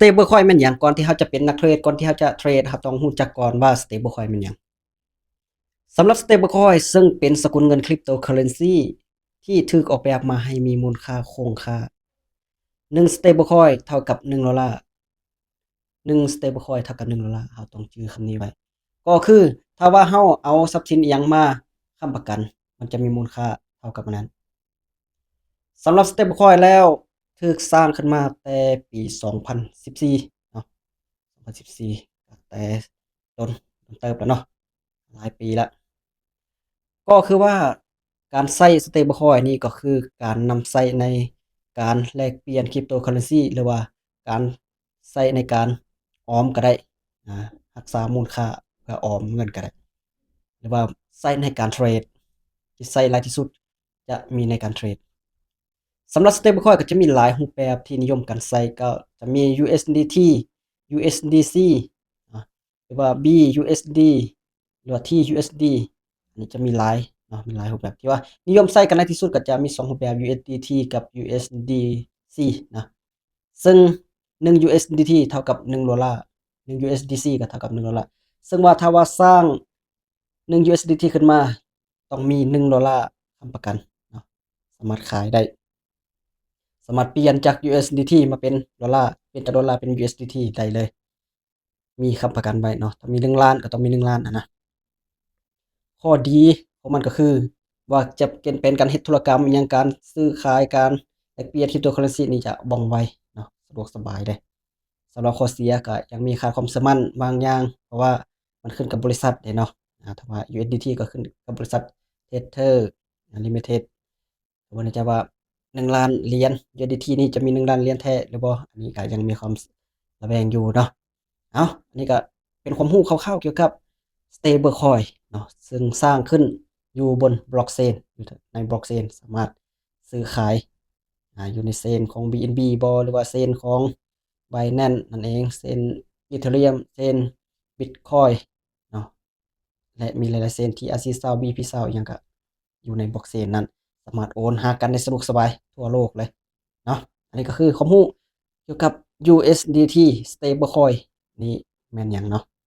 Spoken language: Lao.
Stablecoin ແມ່ນຫຍັງ? ກ່ອນທີ່ເຮົາຈະເປັນນັກເທຣດ, ກ່ອນທີ່ເຮົາຈະເທຣດ, ເຮົາຕ້ອງຮູ້ຈັກກ່ອນວ່າ Stablecoin ແມ່ນຫຍັງ. ສຳລັບ Stablecoin ເຊິ່ງເປັນສະກຸນເງິນ Cryptocurrency ທີ່ຖືກອອກແບບມາໃຫ້ມີມູນຄ່າຄົງຄ່າ, ໜຶ່ງ Stablecoin ເທົ່າກັບໜຶ່ງໂດລາ. ໜຶ່ງ Stablecoin ເທົ່າກັບໜຶ່ງໂດລາ, ເຮົາຕ້ອງຈື່ຄຳນີ້ໄວ້. ກໍຄືຖ້າວ່າເຮົາເອົາຊັບສິນອີ່ຫຍັງມາຄ້ຳປະກັນ, ມັນຈະມີມູນຄ່າເທົ່າກັບອັນນັ້ນ. ສຳລັບ Stablecoin ແລ້ວ ຖືກສ້າງຂຶ້ນມາແຕ່ປີສອງພັນສິບສີ່ເນາະ, ສອງພັນສິບສີ່ ກໍແຕ່ດົນ ດົນເຕີບແລ້ວເນາະ, ຫຼາຍປີລະ. ກໍຄືວ່າການໃຊ້ Stablecoin ນີ້ກໍຄືການນຳໃຊ້ໃນການແລກປ່ຽນ Cryptocurrency ຫຼືວ່າການໃຊ້ໃນການອອມກໍໄດ້, ອາ, ຮັກສາມູນຄ່າເພື່ອອອມເງິນກໍໄດ້ ຫຼືວ່າໃຊ້ໃນການເທຣດ, ທີ່ໃຊ້ຫຼາຍທີ່ສຸດຈະມີໃນການເທຣດ. ສຳລັບ Stablecoin ກໍຈະມີຫຼາຍຮູບແບບທີ່ນິຍົມກັນໃຊ້, ກໍຈະມີ USDT, USDC ອາ ຫຼືວ່າ BUSD ຫຼືວ່າ TUSD. ອັນນີ້ຈະມີຫຼາຍເນາະ, ມີຫຼາຍຮູບແບບ. ທີ່ວ່ານິຍົມໃຊ້ກັນຫຼາຍທີ່ສຸດກໍຈະມີສອງຮູບແບບ USDT ກັບ USDC ນະ. ເຊິ່ງໜຶ່ງ USDT ເທົ່າກັບໜຶ່ງໂດລາ, ໜຶ່ງ USDC ກໍເທົ່າກັບໜຶ່ງໂດລາ. ເຊິ່ງວ່າຖ້າວ່າສ້າງໜຶ່ງ USDT ຂຶ້ນມາ ຕ້ອງມີໜຶ່ງໂດລາຄ້ຳປະກັນເນາະ, ສາມາດຂາຍໄດ້, ສາມາດປ່ຽນຈາກ USDT ມາເປັນໂດລາ, ປ່ຽນຈາກໂດລາເປັນ USDT ໄດ້ເລີຍ. ມີຄ້ຳປະກັນໄວ້ເນາະ, ຖ້າມີໜຶ່ງລ້ານກໍຕ້ອງມີໜຶ່ງລ້ານຫັ້ນນະ. ຂໍ້ດີຂອງມັນກໍຄືວ່າຈະເປັນ ເປັນການເຮັດທຸລະກຳອີ່ຫຍັງ, ການຊື້ຂາຍ, ການແລກປ່ຽນ Cryptocurrency ນີ້ຈະວ່ອງໄວເນາະ, ສະດວກສະບາຍເດ້. ສຳລັບຂໍ້ເສຍກໍຍັງມີຂາດຄວາມເຊື່ອໝັ້ນບາງຢ່າງ, ເພາະວ່າມັນຂຶ້ນກັບບໍລິສັດເດ້ເນາະ. ອາ ຖ້າວ່າ USDT ກໍຂຶ້ນກັບບໍລິສັດ Tether Limited. ບໍ່ແນ່ໃຈວ່າໜຶ່ງລ້ານຫຼຽນ USDT ນີ້ຈະມີໜຶ່ງລ້ານຫຼຽນແທ້ຫຼືບໍ່, ອັນນີ້ກໍຍັງມີຄວາມລະແວງຢູ່ເນາະ. ເອົາ ອັນນີ້ກໍເປັນຄວາມຮູ້ຄ່າວໆກ່ຽວກັບ Stablecoin ເນາະ, ເຊິ່ງສ້າງຂຶ້ນຢູ່ບົນ Blockchain, ຢູ່ໃນ Blockchain ສາມາດຊື້ຂາຍ ອາ ຢູ່ໃນ Chain ຂອງ BNB ບໍ ຫຼືວ່າ Chain ຂອງ Binance ນັ້ນເອງ, Chain Ethereum, Chain Bitcoin ເນາະ. ແລະ ມີຫຼາຍໆ Chain ທີ່ RC ຊາວ BP ຊາວ ອີ່ຫຍັງກະຢູ່ໃນ Blockchain ນັ້ນ, ສາມາດໂອນຫາກັນໄດ້ສະດວກສະບາຍທົ່ວໂລກເລີຍເນາະ. ອັນນີ້ກໍຄືຄວາມຮູ້ກ່ຽວກັບ USDT Stablecoin ນີ້ແມ່ນຫຍັງເນາະ.